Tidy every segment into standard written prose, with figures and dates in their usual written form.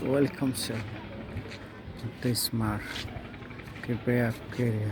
Welcome sir the smart कृपया करिए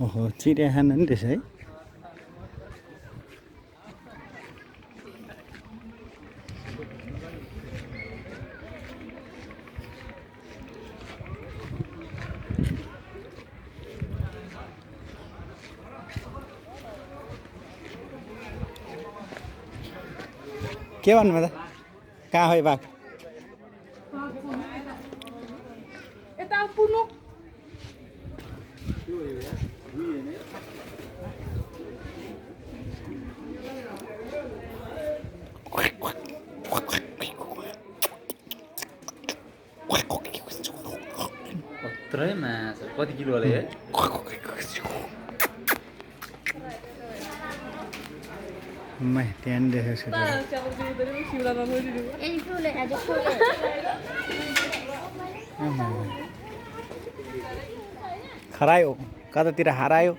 ओहो चिडियाखाना नि रहेछ है के भन्नु त कहाँ हो बाघ यता पुग्नु Terus mas, kau 3 kilo ya? मैं ध्यान देखेको छु खरायो कतातिर हरायो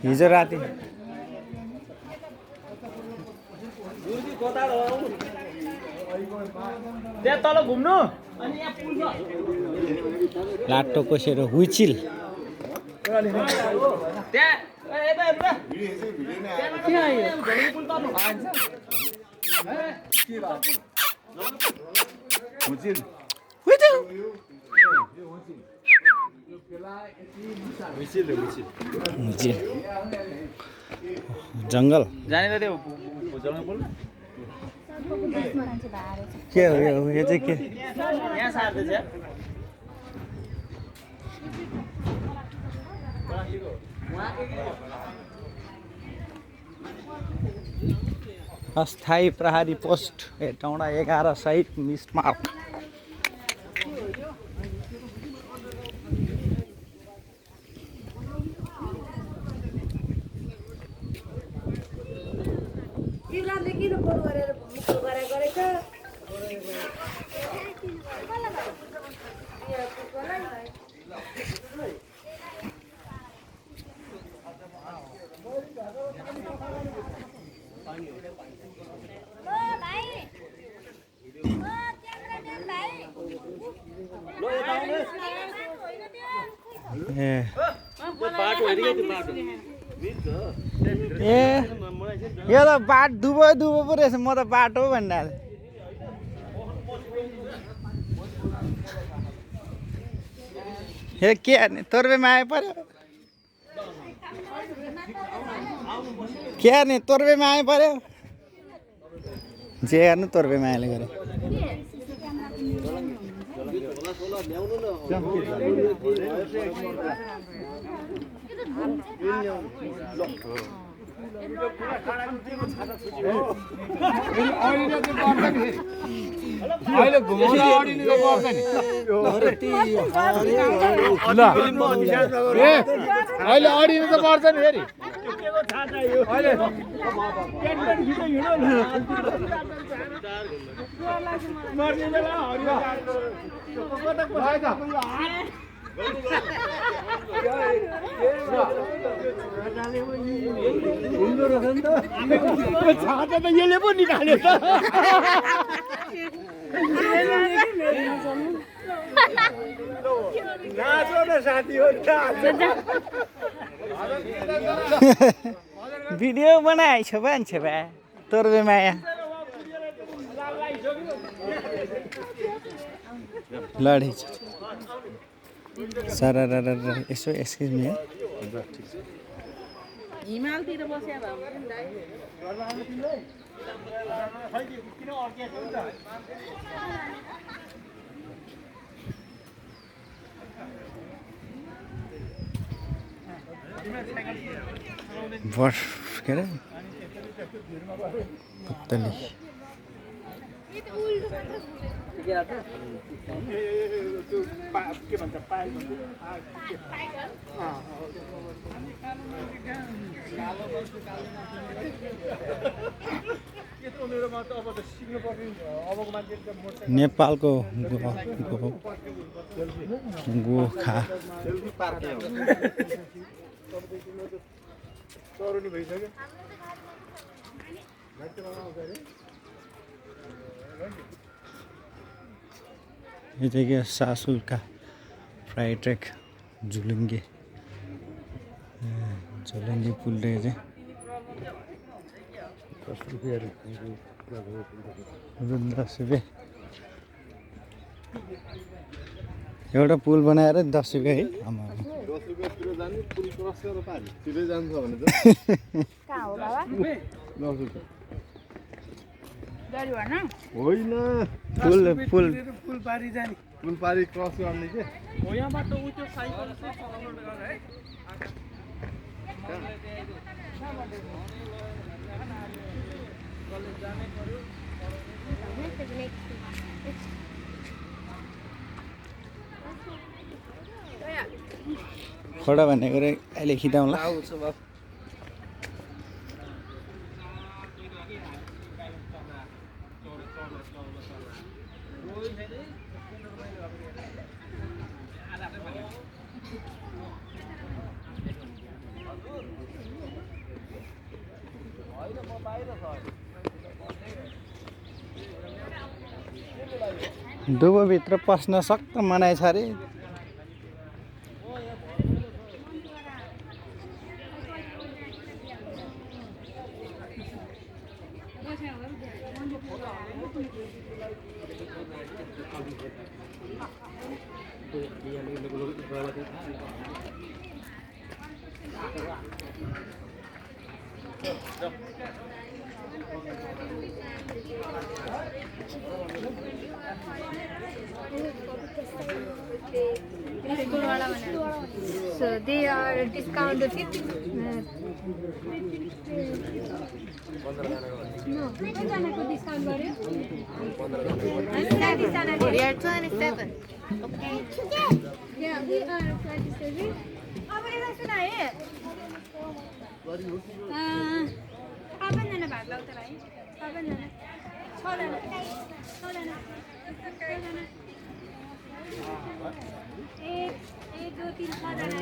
हिजो राति त्यहाँ तल घुम्नु लाटो कोसेर हुइचिल त्यहाँ यता हेर्नु जङ्गल जाने त त्यो जङ्गल पुल के हो यो चाहिँ के यहाँ सार्दैछ अस्थायी प्रहरी पोस्ट हेटौँडा 11 सहित स्मार्ट ए यो त बाट दुबो दुबो पो रहेछ म त बाटो भन्दा हे के हार्ने तोर्बेमा आए पर्यो के हार्ने तोर्बेमा आए पर्यो जे गर्नु तोर्बेमा आएले गरे अहिले घुमाउँदा अडिनु त पर्दैन ल ए अहिले अडिनु त पर्छ नि फेरि अहिले मर्ने बेला हरियो छाता त यसले पो निकाल्यो त नाचो न साथी हो भिडियो बनाएछ मान्छे भए तोर्बे माया लडेछ सारा यसो एक्सक्युज मी हिमालतिर बस्या भए हुन्छ नि दाइ वर्ष के अरे पुतली के भन्छ पाए नेपालको गोखा चौरनी भइसक्यो यो चाहिँ के सासुलका फ्राई ट्र्याक झुलुङ्गे झुलुङ्गे पुल चाहिँ 10 रुपियाँ एउटा पुल बनाएर 10 रुपियाँ है आमा 10 रुपियाँतिर जाने पुल क्रस गरेर पारि सिधै जान्छ भने त कहाँ हो बाबा 10 रुपियाँ गाडी भर्न होइन पुल पारी जाने पुल पारि क्रस गर्ने के हो यहाँबाट उ त्यो साइकल चाहिँ चलाउन गरे है खडा भनेको रे अहिले खिदाउँला दुबोभित्र पस्न सक्त मनाइ छ अरे So they are discounted 50. No, discount we are 27. Okay. Yeah, we are 27. अब एउटा सुना है सबैजना भाग लाउ त भाइ सबैजना 6जना 1 2 3 6जना